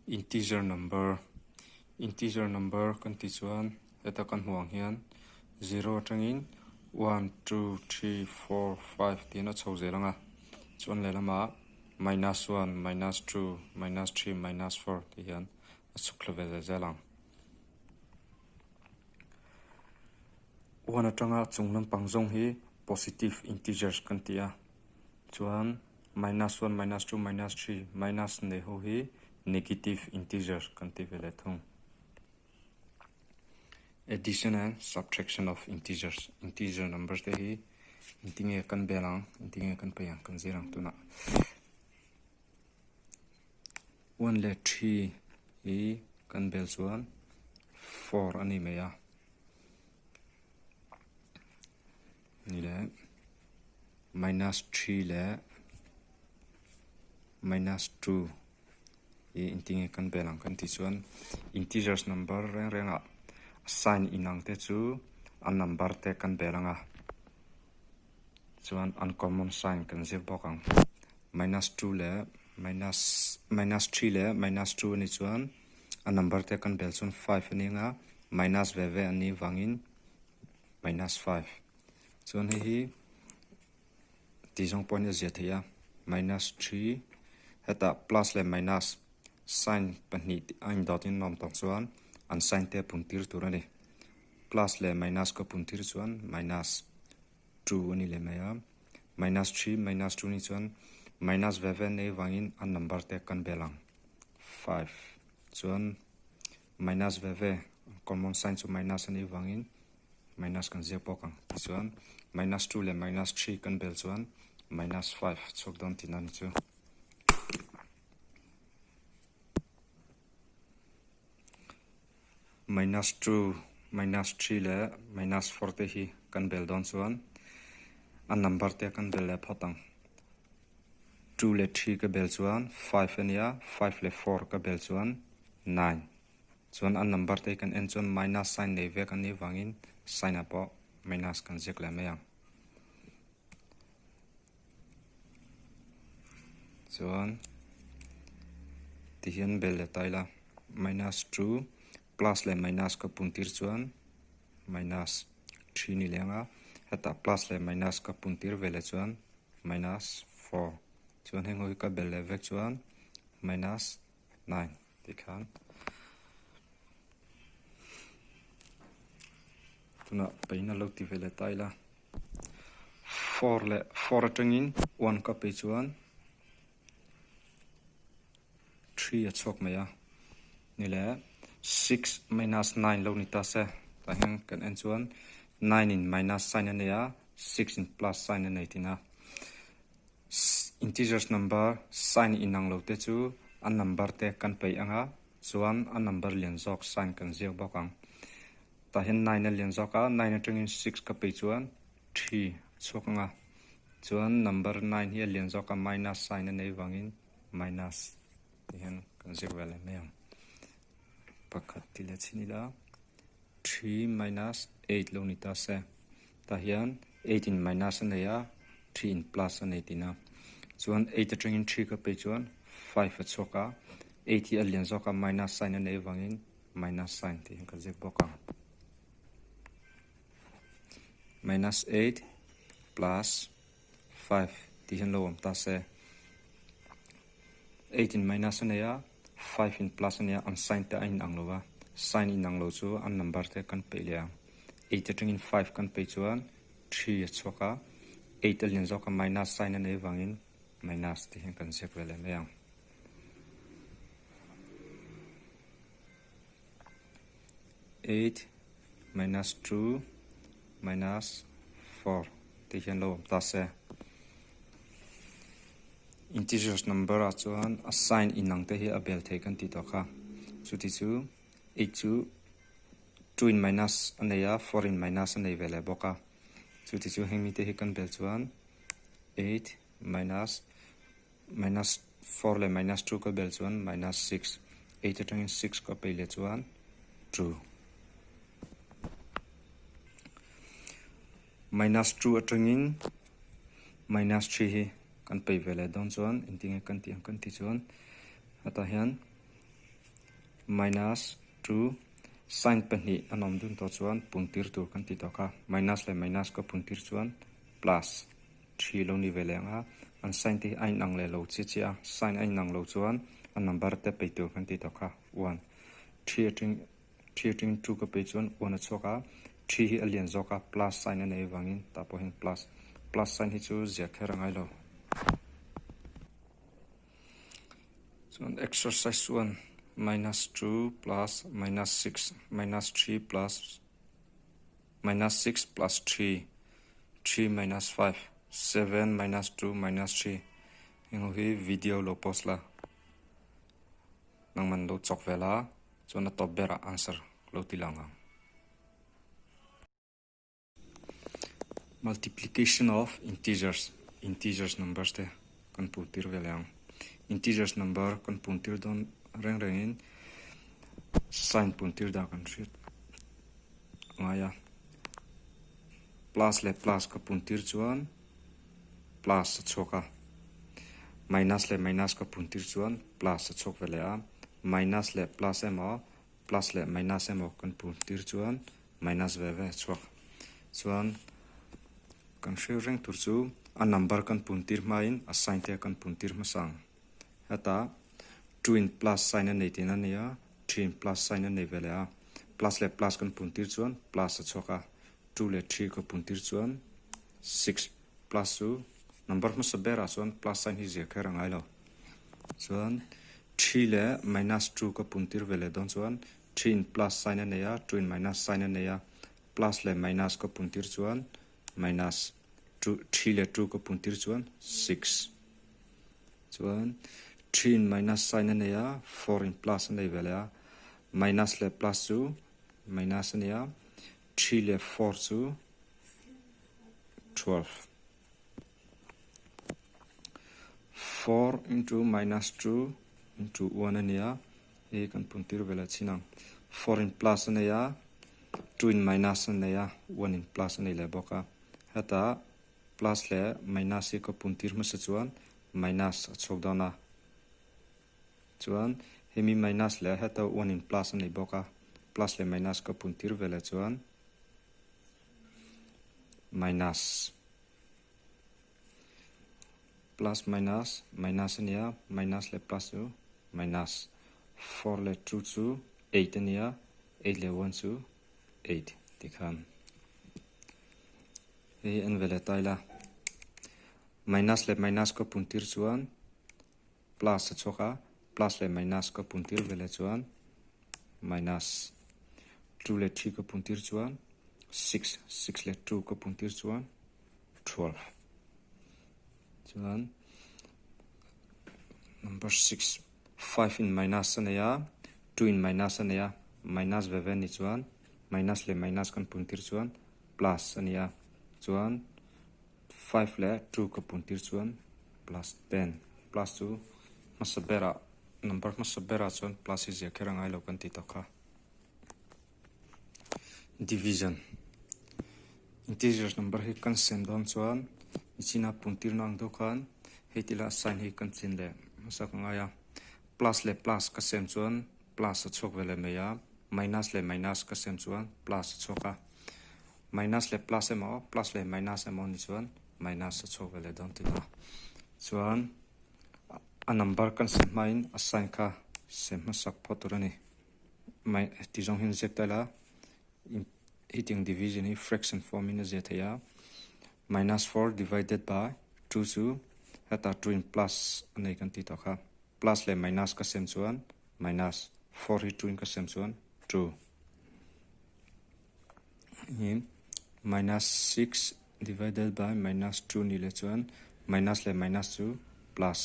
Integer number, Integer number kan tih chuan heta kan hmuh ang hian zero atangin one, two, three, four, five tiin a chho zel ang a, chuan lehlamah minus one, minus two, minus three, minus four tih hian a chhuk thla ve zel zel ang. One atanga chung lampang zawng hi positive integers kan ti a, chuan minus one, minus two, minus three, minus nei ho hi negative integers kan ti ve leh thung. Addition and subtraction of integers, integer numbers te hi engtinge kan bel ang, engtinge kan paih ang kan zir ang tunah. One leh three hi kan bel chuan four a ni mai a, ni leh minus three leh minus two hi engtinge kan bel ang kan tih chuan integers number reng reng ah sign inang te chu a number te kan bel ang a. Chuan uncommon sign kan zir bawk ang. Minus two leh minus minus three leh minus two a nih chuan a number te kan bel chuan five a ni ang a, minus ve ve a nih vangin minus five. Chuan hei hi tih zawng pawhin a zia theih a, minus three hetah plus leh minus sign pahnih a indawtin a awm tawh chuan an sign te a pun tir tur a ni. Plus leh minus ka pun tir chuan minus two a ni leh mai a, minus three minus two ni chuan minus ve ve nei vangin a number te kan bel ang five chuan minus ve ve common sign chu minus a nih vangin minus kan ziak bawk ang tichuan minus two leh minus three kan bel chuan minus five chhuak dawn tihna a ni chu. Minus two, minus three leh minus four te hi kan bel dawn chuan a number te kan bel leh phawt ang. Two leh three ka bel chuan five a nia, five leh four ka bel chuan nine. Chuan a number te hi kan en chuan minus sign nei vek a nih vangin sign ah pawh minus kan ziak leh mai ang. Chuan tihian bel leh ta ila minus two plus leh minus ka pun tir chuan minus three ni leng a hetah plus leh minus ka pun tir ve leh chuan minus four chuan heng ho hi ka bel leh vek chuan minus nine tih khan tunah paihna lo ti ve leh ta ila. Four leh four atangin one ka pe chuan three a chhuak mai a ni leh six minus nine lo ni ta se tah hian kan en chuan nine in minus sign a nei a six in plus sign a nei thin a integers number sign inang lo te chu a number te kan peih ang a chuan a number lian zawk sign kan ziak bawk ang. Tah hian nine a lian zawk a, nine atangin six ka pei chuan three a chhuak ang a, chuan number nine hi a lian zawk a minus sign a nei vangin minus tih hian kan zir ve leh mai ang. Pakhat tih leh chhin ila three minus eight lo ni ta se, tah hian eight in minus a nei a, three in plus a nei tihna, chuan eight atangin three ka pei chuan five a chhuak a, eight hi a lian zawk a minus sign a nei vangin minus sign tih hi ka ziak bawk ang. Minus 8 plus 5 tih hian lo awm ta se. 8 in minus a nei a, 5 in plus a nei a, an sign te a inang lo va. Sign inang lo chu an number te kan peih leh ang. 8 atangin 5 kan peih chuan 3 a chhuak a, 8 a lian zawk a minus sign a nei vangin minus tih hian kan ziak ve leh mai ang. Eight minus two minus four tih hian lo awm ta se. Integers number ah chuan a sign inang te hi a bel thei kan tih tawh kha. Chuti chu eight chu two in minus a nei a, four in minus a nei ve leh bawk a. Chuti chu heng mite hi kan bel chuan eight minus Minus four leh minus two ka bel chuan minus six, eight atangin six ka pei leh chuan two. Minus two atangin minus three hi kan pei ve leh dawn chuan engtinge kan tih ang kan tih chuan hetah hian. Minus 2 sign pahnih an awm dun tawh chuan puntir tur kan ti tawh kha. Minus leh minus ka puntir chuan plus 3 lo ni ve leh ang a. An sign te hi a inang leh lo chiah chiah a. Sign a inang lo chuan a number te pei tur kan ti tawh kha. 1 3 atang 3 atangin 2 ka pei chuan 1 a chhuak a. 3 hi a lian zawk a plus sign a nei avangin tah pawh hian plus plus sign hi chu ziah kher a ngai lo. Chuan exercise 1 minus 2 plus minus 6 minus 3 plus minus 6 plus 3 3 minus 5 7 minus 2 minus 3 heng ho hi video lo post la nangman lo chawk vel a chuan a tawp berah answer lo ti lang ang. Multiplication of integers, integers numbers te kan pun tir ve leh ang. Integers number kan pun tir dawn reng rengin sign pun tir dan kan hriat a ngai a. Plus leh plus ka pun tir chuan plus a chhuak a, minus leh minus ka pun tir chuan plus a chhuak ve leh a, minus leh plus emaw plus leh minus emaw kan pun tir chuan minus ve ve chhuak. Chuan kan hriat reng tur chu a number kan pun tir hmain a sign te kan pun tir hmasa ang. Hetah 2 in plus sign a nei tihna a ni a, 3 in plus sign a nei ve leh a. Plus leh plus kan pun tir chuan plus a chhuak a, 2 leh 3 ka pun tir chuan 6 plus chu number hmasa berah chuan plus sign hi zir kher a ngai lo. Chuan 3 leh minus 2 ka pun tir ve leh dawn chuan 3 in plus sign a nei a, 2 in minus sign a nei a, plus leh minus ka pun tir chuan minus, 2 3 leh 2 ka pun tir chuan 6. Chuan 3 in minus sign a nei a, 4 in plus a nei ve leh a, minus leh plus chu minus a ni a, 3 leh 4 chu 12. 4 into minus 2 into 1 a ni a, hei kan pun tir ve leh chin ang. 4 in plus a nei a, 2 in minus a nei a, 1 in plus a nei leh bawk a. Hetah plus leh minus hi ka pun tir hmasa chuan minus a chhuak dawn a. Chuan hemi minus leh heta 1 in plus a nei bawk a, plus leh minus ka pun tir ve leh chuan minus plus minus minus a nia minus leh plus chu minus 4 leh 2 chu 8 a nia 8 leh 1 chu 8 tikhan hei hi en ve leh ta ila minus leh minus ka pun tir chuan plus a chhuak a plus leh minus ka pun tir ve leh chuan minus 2 leh 3 ka pun tir chuan 6 6 leh 2 ka pun tir chuan 12 chuan number 6 5 in minus a nei a 2 in minus a nei a minus ve ve ni chuan minus leh minus kan pun tir chuan plus a ni a chuan 5 leh 2 ka pun tir chuan plus 10 plus chu hmasa berah number hmasa berah chuan plus hi zir kher a ngai lo kan ti tawh kha. Division Integer number hi kan sem dawn chuan nichina pun tir na ang deuh khan hei ti lah sign hi kan chin leh hmasa ka ngai a plus leh plus ka sem chuan plus a chhuak ve leh mai a minus leh minus ka sem chuan plus a chhuak a minus leh plus emaw plus leh minus emaw ni chuan minus a chhuak ve leh dawn tih na chuan a number kan sem hmain a sign kha sem hmasak phawt tur a ni. Mai ti zawng hian ziak ta ila heating division hi fraction form in a zia thei a minus 4 divided by 2 chu heta 2 in plus a nei kan tih tawh kha plus leh minus ka sem chuan minus 4 hi 2 in ka sem chuan 2 hi minus 6 divided by minus 2 ni leh chuan minus leh minus chu plus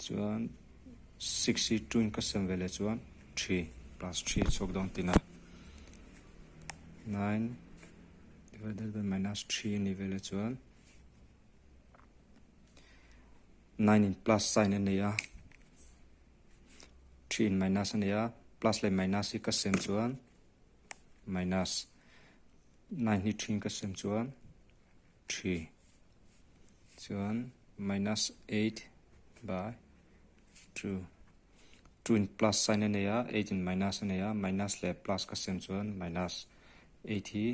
chuan 6 hi 2 in ka sem ve leh chuan 3 plus 3 chhuak dawn tina 9 divided by minus 3 ni ve leh chuan 9 in plus sign a nei a 3 in minus a nei a plus leh minus hi ka sem chuan minus 9 hi 3 in ka sem chuan 3 chuan minus 8 by 2. 2 in plus sign a nei a, 8 in minus a nei a, minus leh plus ka sem chuan minus 8 hi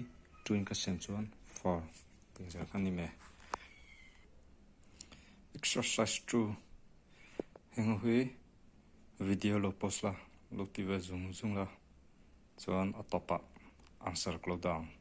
2 in ka sem chuan 4 tih zel kha a ni mai. Exercise 2 heng ho hi video lo post la, lo ti ve zung zung la chuan a tawpah answer ka lo dah ang.